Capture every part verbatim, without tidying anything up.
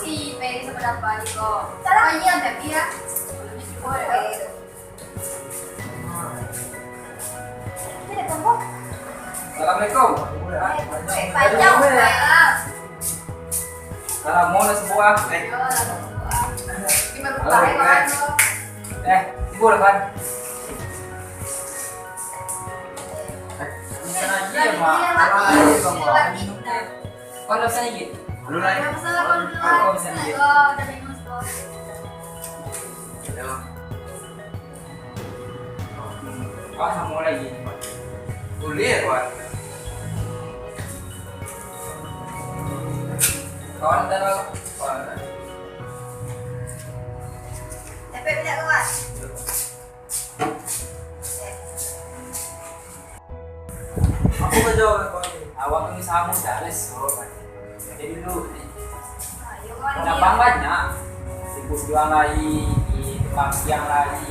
Si Peri sama dapat ni kok. Salah. Oh, iya, tapi ya. Boleh. Assalamualaikum. Panjang, Bang. Salam, mohon sebuah. Eh. Halo, Bang. Eh, ibu lah, Bang. Eh, ini kan aja, Bang. Alah, aja, Bang. Kau dah pesan lagi? Belum lagi. Oh, pesan lagi. Ya. Wah, sama lagi. Boleh, Wan. Kawan dah. Wah. Capek tidak, kawan? Aku kerja, kawan. Awak ni sama dah, les. Oh, jadi dulu ni. Cabang banyak. Sibuk jual lai, di tukang siang lai,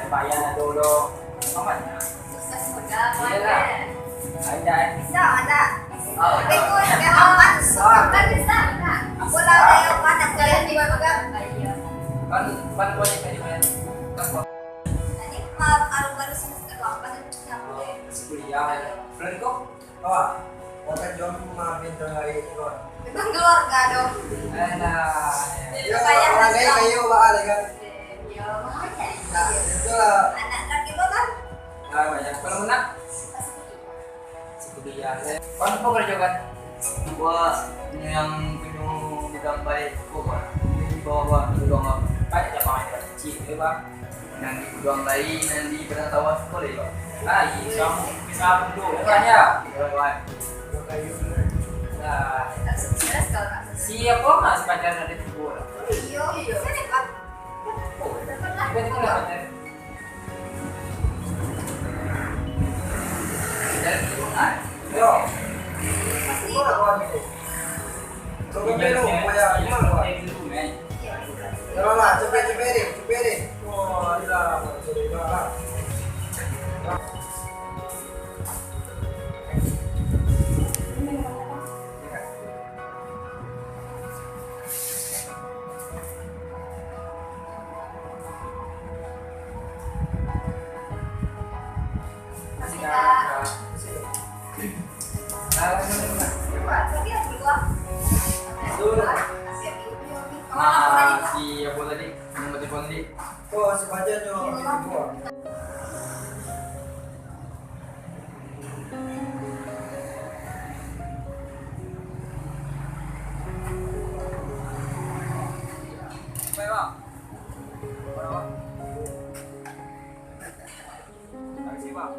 bayar ado lo. Cabang banyak. Sukses muda, iyalah. Ada. Bisa, ada. Oh, betul, ada. Kan bisa, ada. Aku lah ada yang panas, kalian di mana, kan? Iya. Kan, kan banyak tadi, kan? Kan, tadi, ma-, baru, baru semester dua, kan? Masih kuliah, ya. Belum kok? Kawan, kau kan jual rumah bintang hari ini, kawan. Bintang keluarga dong. Alah, ya. Yo, kayo, orang kayo, kayo, Pak, ya kan? Yo, makanya. Nah, itulah. Anak laki lo kan? Nah, banyak. Kalau anak? Kuliah, ya. Kawan, apa kerja, kan? Wah, yang punya gudang baik, kok, Pak? Ini di bawah, Pak. Banyak lapangan kecil, ya, Pak. Nan di Guduang lai, nan di Padang Sawah tu lai, Pak. Lai, sama, sama tu, bukan ya? Bukan, Pak. Lah. Siapa mas pacaran ada di gua? Iyo, iyo. Sini, Pak. Oh, tiba-tiba lah pacaran. Jalan di rumah. Yo. Pasti. Coba belok, ya, gimana, Pak? Yalah, cepet, cepet deh, cepet deh. Oh, ada, sudah. Makasih, Kak. Nah, si apa tadi? Yang mati kondi. Oh, si Fajar tu. Baik, Bang. Makasih, Bang.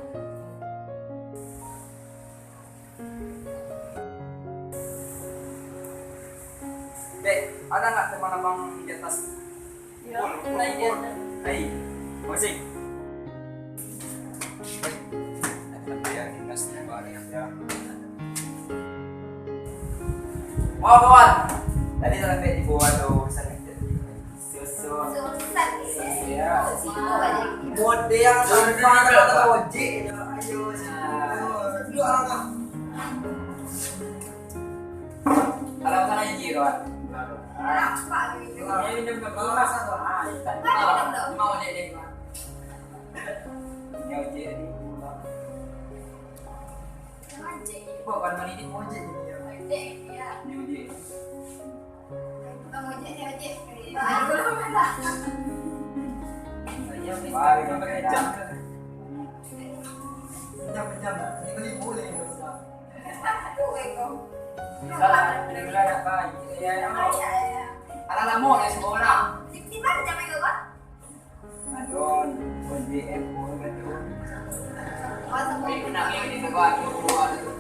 Dek, ada nggak teman abang di atas? Iya, pukul, pukul, naik di pukul atas. Naik. Musik. Tapi ya, gas nih, Bang, ya. Oh, kawan. Tadi sampai di bawah tuh, sana. Susu. Susah. Ya. Model tanpa kata ojek. Ayo, duduk lah, Kak. Kalau bukan lagi, kawan. Apa gitu? Ini minum ke bawah. Ah, iya. Mana minum dong? Mau dek, dek. Ini ojek ni. Ojek. Bukan, bukan ini ojek ni. Ojek, ya. Ini ojek. Bang ojek ni, ojek. Bang, aku dah masak. Iya, bang. Pejam, pejam. Ini beli boleh, bang. Aduh, weh, kau. Salah, beli gula dah, bang. Iya, iya. Iya, iya. Alah, lama dah semua orang. Di, di mana jam itu, bang? Adon, O J M, O J M. Wih, kenapa ini tempat aku, ada tu.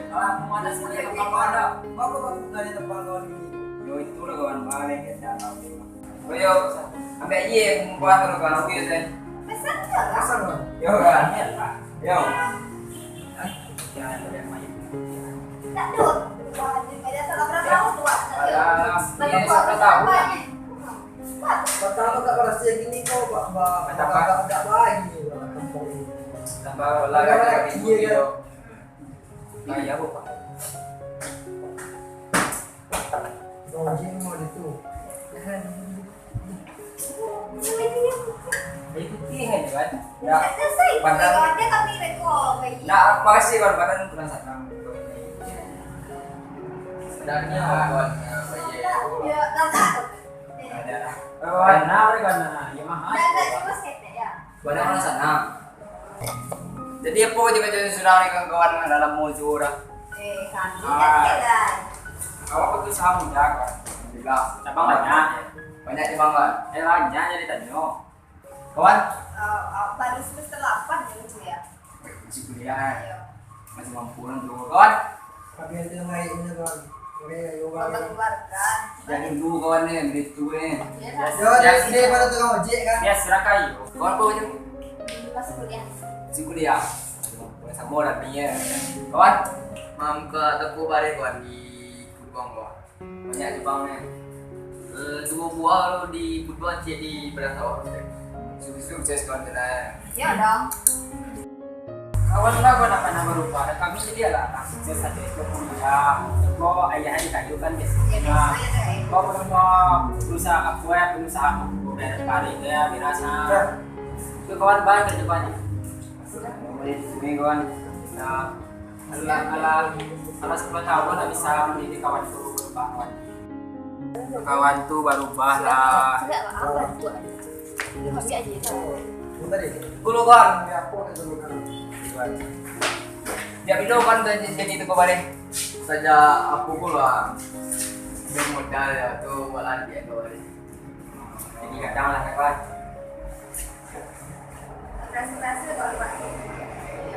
Ah, mana sih dia tempat kau ada? Bapak, bapak, bukan di tempat kau ni. Yo, itulah kawan balik, ya, tak tahu. Oh, yo, ambil aja yang buat kalau kawan aku, ya, Sen. Pesan je lah. Pesan, Bang. Yo, kan? Yo. Tak ada. Wah, dia tak pernah tahu tu, Wak. Alah, dia tak pernah tahu. Pertama tak pernah sih gini kau, Pak, Pak, agak, agak baik ni, Pak, kampung ni. Tambah lah, agak, agak iya, tinggi, kan? Yo. Nah, iya, Bu, Pak. Kau Ikuti aja kan. Ya. Padahal. Nah, makasih kawan, padahal kurang sanang. Sebenarnya kawan, eh, apa ya? Ada. Kawan, nah, kawan, nah, ya, mahal. Kawan, kurang sanang. Jadi, apo cakak-cakak surang ni, kawan-kawan, dalam musuh urang? Eh, kami Ah. kan, kan. Awak tu usaha muda, kawan. Alhamdulillah. Cabang banyak. Banyak cabang, kawan. Eh, banyak jadi tanyo. Kawan? Eh, eh, baru semester lapan dulu, ya. Masih kuliah, eh? Iya. Masih mampu lah tu, kawan. Tapi itu yang baik punya, kawan. Oke, ayo, kawan. Untuk keluarga. Jangan dulu, kawan, ni, beli tu, ni. Iya, Biasa, Yo, dari biasa. sini pada tukang ojek, kan? Biasa lah kayu. Kawan apa macam? Masih kuliah. Masih kuliah. Boleh sama lah ni, ya. Kawan? Mam ke toko bareh, kawan, di Kubang, kawan. Banyak cabang, eh. Eh, dua buah lo di Butuan, cek di Padang Sawah. Sukses, sukses, kawan, kita, eh. Ya, dong. Kawan lah, kawan, nak panah barubah. Kami jadi lah, sukses aja itu kuliah. Kok ayah di kayu kan, biasa. Ya, biasa, ya, ya. Kok berubah, berusaha apa, ya, berusaha apa, bayar parit, ya, biasa. Ya. Itu kawan, bang, kerja banyak. Ini, kawan. Nah, Alah, alah, alah sepuluh tahun ndak bisa mendidik kawan tu, Pak, kawan. Kawan tu barubah lah. Sudah, apa tu? Dia masih aja. Dulu, kawan. Dia video kan jadi, jadi tu kemarin. Saja apa pun lah. Dia modal ya tu, malah dia kemarin. Jadi kadang lah, kawan. Rasa-rasa, kawan, Pak.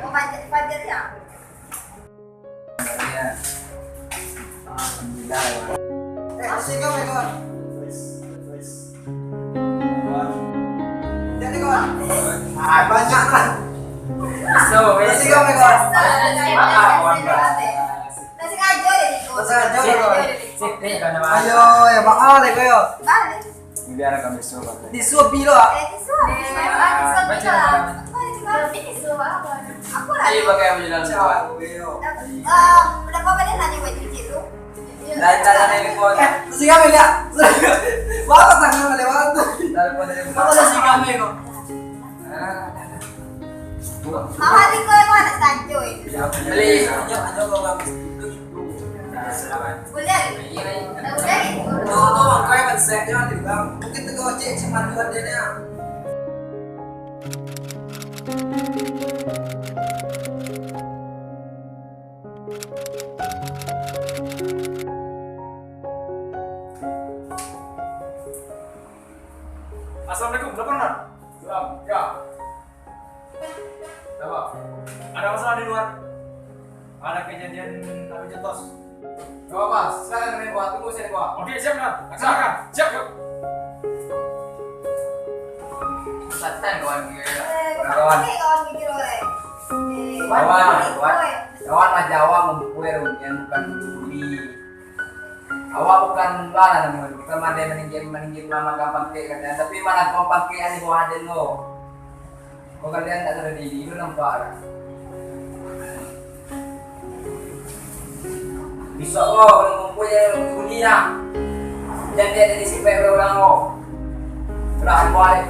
Oh, Fajar, Fajar ya? Iya. Alhamdulillah, ya. Eh, masih kau, Bego? Jadi, kawan. Ah, banyak lah. So, Masih kau, Bego? Maaf, kawan. Masih ngajar ya, Bego? Masih ngajar, Bego? Sip, sip, sip, karena Ayo, ya, maaf deh, kau, yo. Balik. Biar kami suruh, Pak. Disuruh bilo, ah. Eh, disuruh. Eh, disuruh bilo. Tapi disuruh apa? Aku lah. Iya, pakai baju dalam. Cakep, yo. Em, berapa banyak nanya baju cik tu? Dari, dari, dari, dari, Eh, terus siapa, ya? Bawa tangan lewat tu. Dari, dari, Apa sih kami kok? Ah. Mama ni kau yang mana sajo itu? Beli. Boleh. Boleh. Tuh, tuh, bang, kau yang konsep, jangan di bang. Mungkin tuh kau cek, cek mandu adanya. Assalamualaikum, lapor, Nan? Salam, ya. Ada apa? Ada masalah di luar. Ada kejadian kami cetos. Gak apa-apa, silakan kalian buat. Tunggu saya di bawah. Oke, siap, Nan. Laksanakan. Siap, yuk. Santai, kawan. Eh, kawan. Kawan, kawan. Kawan, kawan. Kawan, Raja Awang, ngumpul, yang bukan dulu. Awak bukan bala namonyo, bukan mandai maninggi, maninggi mamagang pangkek kalian, tapi manangkok pangkek di bawah den ko. Kok kalian tak sadar diri, itu nampak lah. Bisa ko, kalau ngumpul je, bunyi lah. Jangan dia jadi sipek orang-orang ko. Udah, balik.